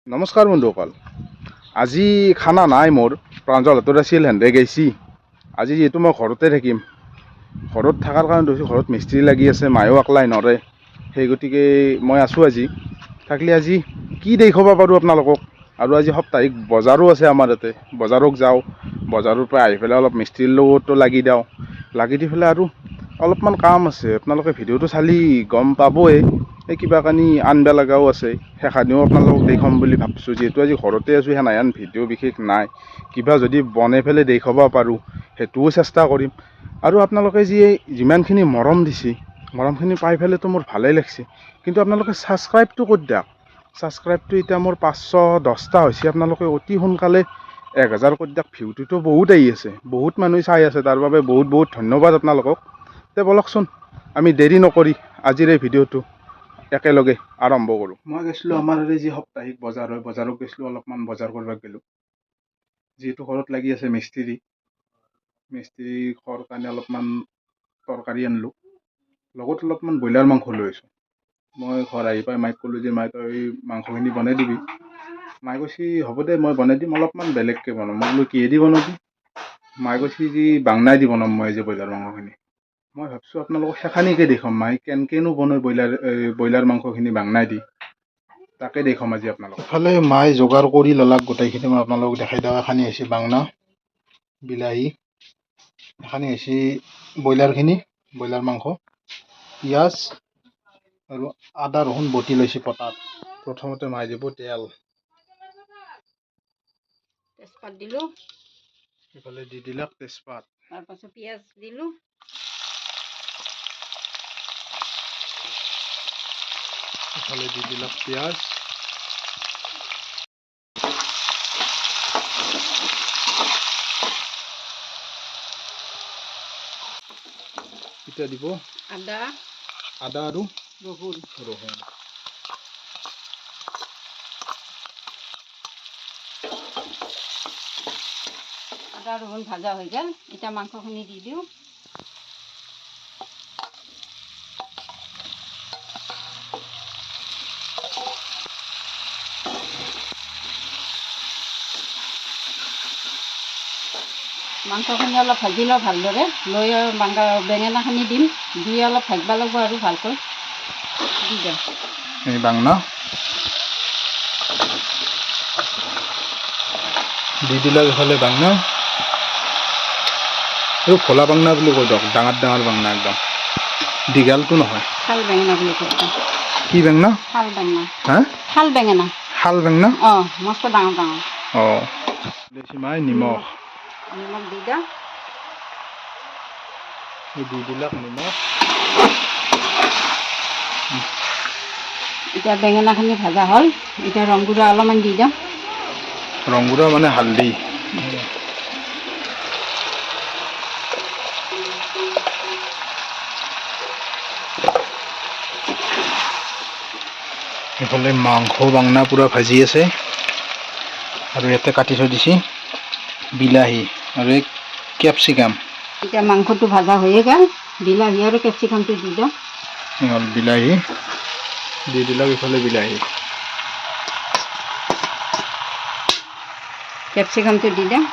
নমস্কাৰ বন্ধুসকল, আজি খানা নাই মোৰ। প্ৰাঞ্জলহঁতৰ আছিল, সেহেঁতে গেছি। আজি যিহেতু মই ঘৰতে থাকিম, ঘৰত থকাৰ কাৰণে কৈছোঁ, ঘৰত মিস্ত্ৰী লাগি আছে, মায়েও একলাই নৰে, সেই গতিকে মই আছোঁ আজি। থাকিলে আজি কি দেখুৱাব পাৰোঁ আপোনালোকক। আৰু আজি সাপ্তাহিক বজাৰো আছে আমাৰ ইয়াতে, বজাৰক যাওঁ, বজাৰৰ পৰা আহি পেলাই অলপ মিস্ত্ৰীৰ লগতো লাগি দিওঁ, লাগি দি পেলাই আৰু অলপমান কাম আছে। আপোনালোকে ভিডিঅ'টো চালি গম পাবই, এই কিবা কানি আনিব লগাও আছে, সেইখানিও আপোনালোকক দেখুৱাম বুলি ভাবছোঁ। যিহেতু আজি ঘৰতে আছোঁ, সেনাহেন ভিডিঅ' বিশেষ নাই, কিবা যদি বনাই পেলাই দেখুৱাব পাৰোঁ সেইটোও চেষ্টা কৰিম। আৰু আপোনালোকে যি যিমানখিনি মৰম দিছে, মৰমখিনি পাই পেলাইতো মোৰ ভালেই লাগছে, কিন্তু আপোনালোকে ছাবস্ক্ৰাইবটো কৰি দিয়ক। ছাবস্ক্ৰাইবটো এতিয়া মোৰ 510টা হৈছে, আপোনালোকে অতি সোনকালে 1000 কৰি দিয়ক। ভিউটোতো বহুত আহি আছে, বহুত মানুহে চাই আছে, তাৰ বাবে বহুত বহুত ধন্যবাদ আপোনালোকক। তে ব'লকচোন, আমি দেৰি নকৰি আজিৰ এই ভিডিঅ'টো একেলগে আৰম্ভ কৰোঁ। মই গৈছিলোঁ আমাৰ এই যি সাপ্তাহিক বজাৰ হয়, বজাৰত গৈছিলোঁ, অলপমান বজাৰ কৰিব গ'লোঁ। যিহেতু ঘৰত লাগি আছে মিস্ত্ৰী, মিস্ত্ৰী খোৱাৰ কাৰণে অলপমান তৰকাৰী আনিলোঁ, লগত অলপমান ব্ৰইলাৰ মাংস লৈ আহিছোঁ। মই ঘৰ আহি পাই মাইক ক'লোঁ যে মাই তই মাংসখিনি বনাই দিবি। মায়ে কৈছে হ'ব দে মই বনাই দিম, অলপমান বেলেগকৈ বনাম। মই বোলো কিহেদি বনাবি? মায়ে কৈছে যে বাংনাই দি বনাম মই আজি ব্ৰইলাৰ মাংসখিনি। মই ভাবছোঁ আপোনালোকক সেইখানিকে দেখুৱাম, মায়ে কেনেকৈনো বনায় ব্ৰইলাৰ মাংসখিনি বাংনাই দি, তাকে দেখুৱাম আজি আপোনালোকক। ইফালে মায়ে যোগাৰ কৰি ল'লাক গোটেইখিনি, মই আপোনালোকক দেখাই দিওঁ। এখানি হৈছে বাংনা, বিলাহী, এখানি হৈছে ব্ৰইলাৰখিনি, ব্ৰইলাৰ মাংস, পিঁয়াজ আৰু আদা ৰহুন বটি লৈছে পটাত। প্ৰথমতে মায়ে দিব তেল, তেজপাত দিলোঁ, ইফালে দি দিলাক তেজপাত, তাৰপাছত পিঁয়াজ দিলোঁ, ইফালে দি দিলাক পিঁয়াজ, এতিয়া দিব আদা, আদা আৰু ৰহুন, ৰহুন। আদা ৰহুন ভাজা হৈ গ'ল, এতিয়া মাংসখিনি দি দিওঁ। মাংসখিনি অলপ ভাজি লওঁ ভালদৰে, লৈ মাংস বেঙেনাখিনি দিম, দি অলপ ভাজিব লাগিব আৰু ভালকৈ দি দিওঁ। এই বাংনা দি দিলাক ইফালে বাংনা, এই খোলা বাংনা বুলি কৈ দিয়ক, ডাঙৰ ডাঙৰ বাংনা, একদম দীঘলটো নহয়। শাল বেঙেনা বুলি কয়। কি বেঙেনা? শাল বেঙেনা। হা? শাল বেঙেনা। শাল বেঙেনা? অঁ, মস্ত ডাঙৰ ডাঙৰ। অঁ, বেছি মাই নিমখ, নিমখ দি দিওঁ। দি দিলাক নিমখ। এতিয়া বেঙেনাখিনি ভাজা হ'ল, এতিয়া ৰং গুড়া অলপমান দি দিওঁ। ৰং গুড়া মানে হালধি। এইফালে মাংস বাংনা পূৰা ভাজি আছে, আৰু ইয়াতে কাটি থৈ দিছে বিলাহী আৰু এই কেপচিকাম। এতিয়া মাংসটো ভাজা হৈয়ে গ'ল, বিলাহী আৰু কেপচিকামটো দি দিওঁ। হ'ল বিলাহী দি দিলাক, ইফালে বিলাহী, কেপচিকামটো দি দিওঁ।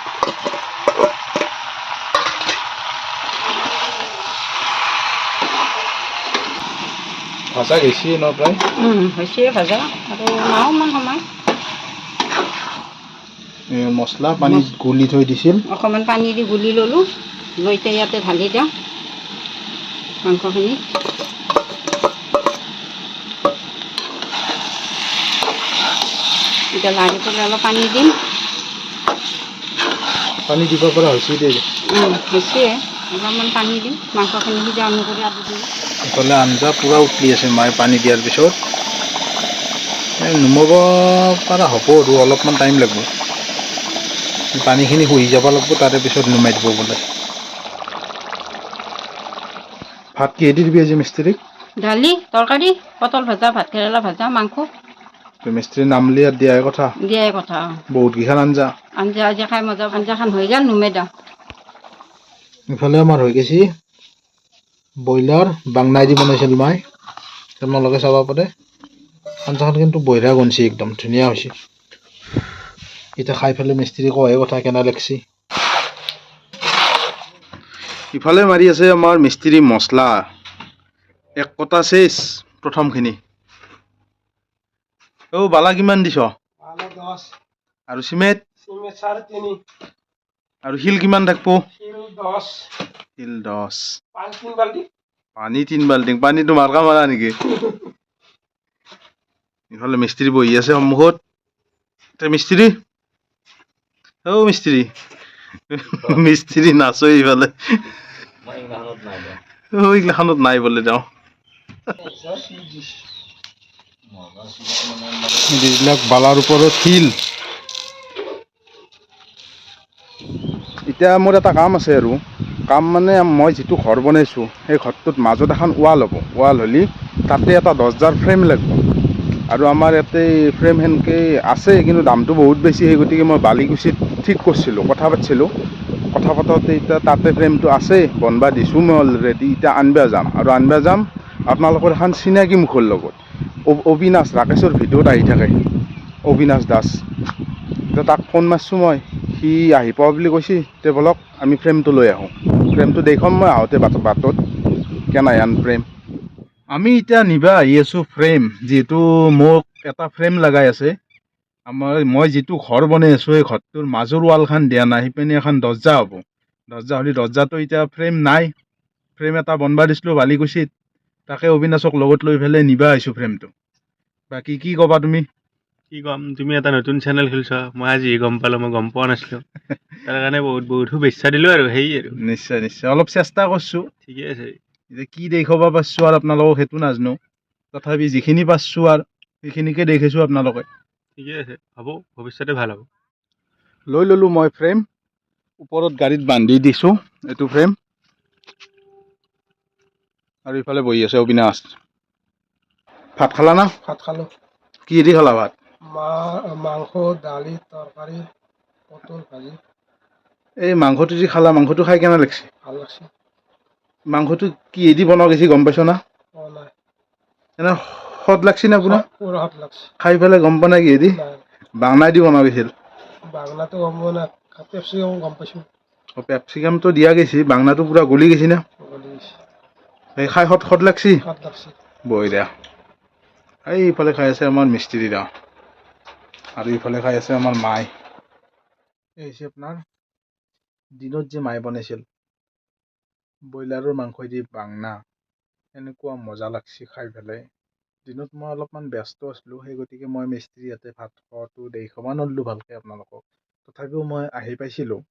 ভাজা গৈছে ন প্ৰায়? হৈছে ভাজা, আৰু নাওমান সময়। মছলা পানীত গুলি থৈ দিছিল, অকণমান পানী দি গুলি ল'লোঁ, লৈ এতিয়া ইয়াতে ঢালি দিওঁ মাংসখিনি। এতিয়া লাৰি পেলাই অলপ পানী দিম। পানী দিব পৰা হৈছে দেই। হৈছে, অলপমান পানী দিম, মাংসখিনি সিজা অনুসৰি আলু দিম। ইফালে আঞ্জা পূৰা উতলি আছে, মায়ে পানী দিয়াৰ পিছত নুমাব পৰা হ'ব আৰু অলপমান টাইম লাগিব, পানীখিনি শুহি যাব লাগিব, তাৰে পিছত নুমাই দিব বোলে। ভাত কিহেদি দিবি আজি মিস্ত্ৰীক? দালি, তৰকাৰী, পটল ভাজা, ভাত কেৰেলা ভাজা, মাংস। মিস্ত্ৰীৰ নাম লিয়াত দিয়াই কথা। দিয়াই কথা। বহুত কেইখন আঞ্জা। আঞ্জা আজি খাই মজা, আঞ্জাখন হৈ গ'ল, নুমে দিওঁ। ইফালে আমাৰ হৈ গৈছে ব্ৰইলাৰ বাংনাই দি বনাইছিল মায়ে, আপোনালোকে চাব পাৰে। আঞ্জাখন কিন্তু বঢ়িয়া বনছে, একদম ধুনীয়া হৈছে। এতিয়া খাই পেলাই মিস্ত্ৰী কয় কথা কেনে লাগছি। ইফালে মাৰি আছে আমাৰ মিস্ত্ৰী মছলা। এক কটা চেচ প্ৰথমখিনি। অ' বালা কিমান দিছ? 10। আৰু চিমেণ্ট? চিমেণ্ট 3.5। আৰু শিল কিমান থাকব? শিল 10। শিল 10। পানী 3 বাল্টি। পানী 3 বাল্টিং। পানীটো মাৰ্কা মাৰা নেকি? ইফালে মিস্ত্ৰী বহি আছে সন্মুখত। তে মিস্ত্ৰী, অ' মিস্ত্ৰী, মিস্ত্ৰী নাচো ইফালে। অ' এইগিলাখনত নাই বোলে তেওঁ। যিবিলাক বালাৰ ওপৰত শিল। এতিয়া মোৰ এটা কাম আছে আৰু কাম মানে মই যিটো ঘৰ বনাইছোঁ, সেই ঘৰটোত মাজত এখন ৱাল হ'ব। ৱাল হ'লে তাতে এটা দৰ্জাৰ ফ্ৰেম লাগিব আৰু আমাৰ ইয়াতে ফ্ৰেম সেনেকৈ আছে, কিন্তু দামটো বহুত বেছি। সেই গতিকে মই বালিকুচিত ঠিক কৰিছিলোঁ, কথা পাতিছিলোঁ। কথা পাতোঁতে এতিয়া তাতে ফ্ৰেমটো আছে, বনবা দিছোঁ মই অলৰেডি। এতিয়া আনিব যাম আৰু আনিব যাম আপোনালোকৰ এখন চিনাকি মুখৰ লগত, অবিনাশ ৰাকেশৰ ভিডিঅ'ত আহি থাকে অবিনাশ দাস। এতিয়া তাক ফোন মাৰিছোঁ মই, সি আহি পাব বুলি কৈছে। তে বলক, আমি ফ্ৰেমটো লৈ আহোঁ। ফ্ৰেমটো দেখুৱাম মই আহোঁতে বাটত কেনাহেন ফ্ৰেম। আমি এতিয়া নিবা আহি আছোঁ ফ্ৰেম, যিহেতু মোক এটা ফ্ৰেম লগাই আছে। আমাৰ মই যিটো ঘৰ বনাই আছোঁ, সেই ঘৰটোৰ মাজৰ ৱালখন দিয়া নাই, সিপিনে এখন দৰ্জা হ'ব। দৰ্জা হ'লে দৰ্জাটো এতিয়া ফ্ৰেম নাই। ফ্ৰেম এটা বনবা দিছিলোঁ বালিকুচিত, তাকে অবিনাশক লগত লৈ পেলাই নিবা আহিছোঁ ফ্ৰেমটো। বাকী কি ক'বা তুমি? কি ক'ম, তুমি এটা নতুন চেনেল খুলিছ, মই আজি গম পালোঁ, মই গম পোৱা নাছিলোঁ। তাৰ কাৰণে বহুত বহুত শুভেচ্ছা দিলোঁ আৰু সেই আৰু। নিশ্চয় নিশ্চয়, অলপ চেষ্টা কৰিছোঁ। ঠিকে আছে। এতিয়া কি দেখুৱাব পাৰিছোঁ আৰু আপোনালোকক সেইটো নাজানো, তথাপি যিখিনি পাৰিছোঁ আৰু সেইখিনিকে দেখিছোঁ আপোনালোকে। ঠিকে আছে, হ'ব, ভৱিষ্যতে ভাল হ'ব। লৈ ল'লোঁ মই ফ্ৰেম, ওপৰত গাড়ীত বান্ধি দিছোঁ এইটো ফ্ৰেম। আৰু ইফালে বহি আছে অবিনাশ। ভাত খালা না? ভাত খালোঁ। কি দি খালা ভাত? মাংস, দালি, তৰকাৰী, পটল ভাজি। এই মাংসটো যি খালা, মাংসটো খাই কেনে লাগছে? ভাল লাগছে। মাংসটো কিহেদি বনোৱা গৈছে গম পাইছ না? অ' নাই। এনে সোৱাদ লাগছি না আপোনাৰ? পুৰা সোৱাদ লাগছে। খাই পেলাই গম পোৱা নাই কিহেদি? নাই। বাংনাই দি বনোৱা গৈছিল। বাংলাটো গম পোৱা নাই, পেপচিকাম গম পাইছোঁ। পেপচিকামটো দিয়া গৈছে, বাংনাটো পূৰা গলি গৈছে না। গলি গৈছে। এই খাই সোৱাদ সোৱাদ লাগছি। সোৱাদ লাগছে। বঢ়িয়া। এই ইফালে খাই আছে আমাৰ মিস্ত্ৰীৰা আৰু ইফালে খাই আছে আমাৰ মাই। এই হৈছে আপোনাৰ দিনত যে মায়ে বনাইছিল ব্ৰইলাৰৰ মাংস দি বাংনা, এনেকুৱা মজা লাগছি খাই পেলাই। দিনত মই অলপমান ব্যস্ত আছিলোঁ, সেই গতিকে মই মিস্ত্ৰী ইয়াতে ভাত খোৱাটো দেখুৱাব নোৱাৰিলোঁ ভালকৈ আপোনালোকক। তথাপিও মই আহি পাইছিলোঁ।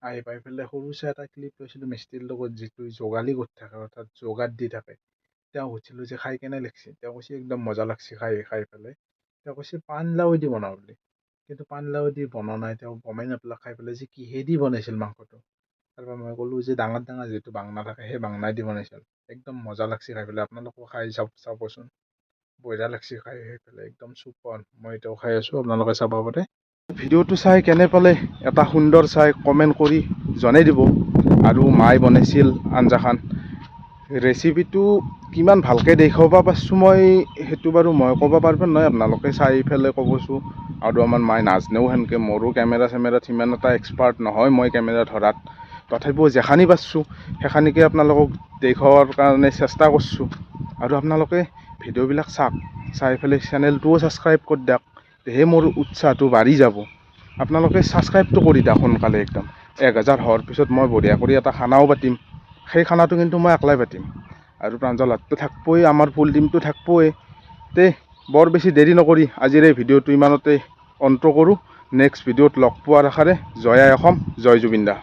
আহি পাই পেলাই সৰু চাই এটা ক্লিপ লৈছিলোঁ মিস্ত্ৰীৰ লগত, যিটো যোগালী কৰি থাকে, অৰ্থাৎ যোগাৰ দি থাকে। তেওঁ সুধিছিলোঁ যে খাই কেনে লাগছে। তেওঁ কৈছে একদম মজা লাগছে খাই খাই পেলাই। তেওঁ কৈছে পানীলাও দি বনাওঁ বুলি, কিন্তু পানীলাও দি বনোৱা নাই। তেওঁ গমেই নাপালে খাই পেলাই যে কিহেদি বনাইছিল মাংসটো। তাৰপৰা মই ক'লোঁ যে ডাঙৰ ডাঙৰ যিটো বাংনা থাকে, সেই বাংনাই দি বনাইছিল। একদম মজা লাগছে খাই পেলাই। আপোনালোকেও খাই চাবচোন, বঢ়িয়া লাগছে খাই খাই পেলাই, একদম চুপাৰ। মই এতিয়াও খাই আছোঁ, আপোনালোকে চাব পাৰে। ভিডিঅ'টো চাই কেনে পালে এটা সুন্দৰ চাই কমেণ্ট কৰি জনাই দিব। আৰু মায়ে বনাইছিল আঞ্জাখন, ৰেচিপিটো কিমান ভালকৈ দেখুৱাব পাৰিছোঁ মই সেইটো বাৰু মই ক'ব পাৰিব নহয়, আপোনালোকে চাই পেলাই ক'বচোন। আৰু আমাৰ মায়ে নাজানেও সেনেকৈ, মোৰো কেমেৰা চেমেৰাত সিমান এটা এক্সপাৰ্ট নহয় মই কেমেৰা ধৰাত। তথাপিও যেখানি পাৰিছোঁ সেইখানিকে আপোনালোকক দেখুওৱাৰ কাৰণে চেষ্টা কৰিছোঁ। আৰু আপোনালোকে ভিডিঅ'বিলাক চাওক, চাই পেলাই চেনেলটোও ছাবস্ক্ৰাইব কৰি দিয়ক, তেহে মোৰ উৎসাহটো বাঢ়ি যাব। আপোনালোকে ছাবস্ক্ৰাইবটো কৰি দিয়ক সোনকালে একদম। 1000 হোৱাৰ পিছত মই বঢ়িয়া কৰি এটা খানাও পাতিম। সেই খানাটো কিন্তু মই একলাই পাতিম আৰু প্ৰাঞ্জলহঁতটো থাকবই, আমাৰ ফুল টিমটো থাকবই। তে বৰ বেছি দেৰি নকৰি আজিৰ এই ভিডিঅ'টো ইমানতে অন্ত কৰোঁ। নেক্সট ভিডিঅ'ত লগ পোৱাৰ আশাৰে জয় আই অসম, জয় জুবিন দা।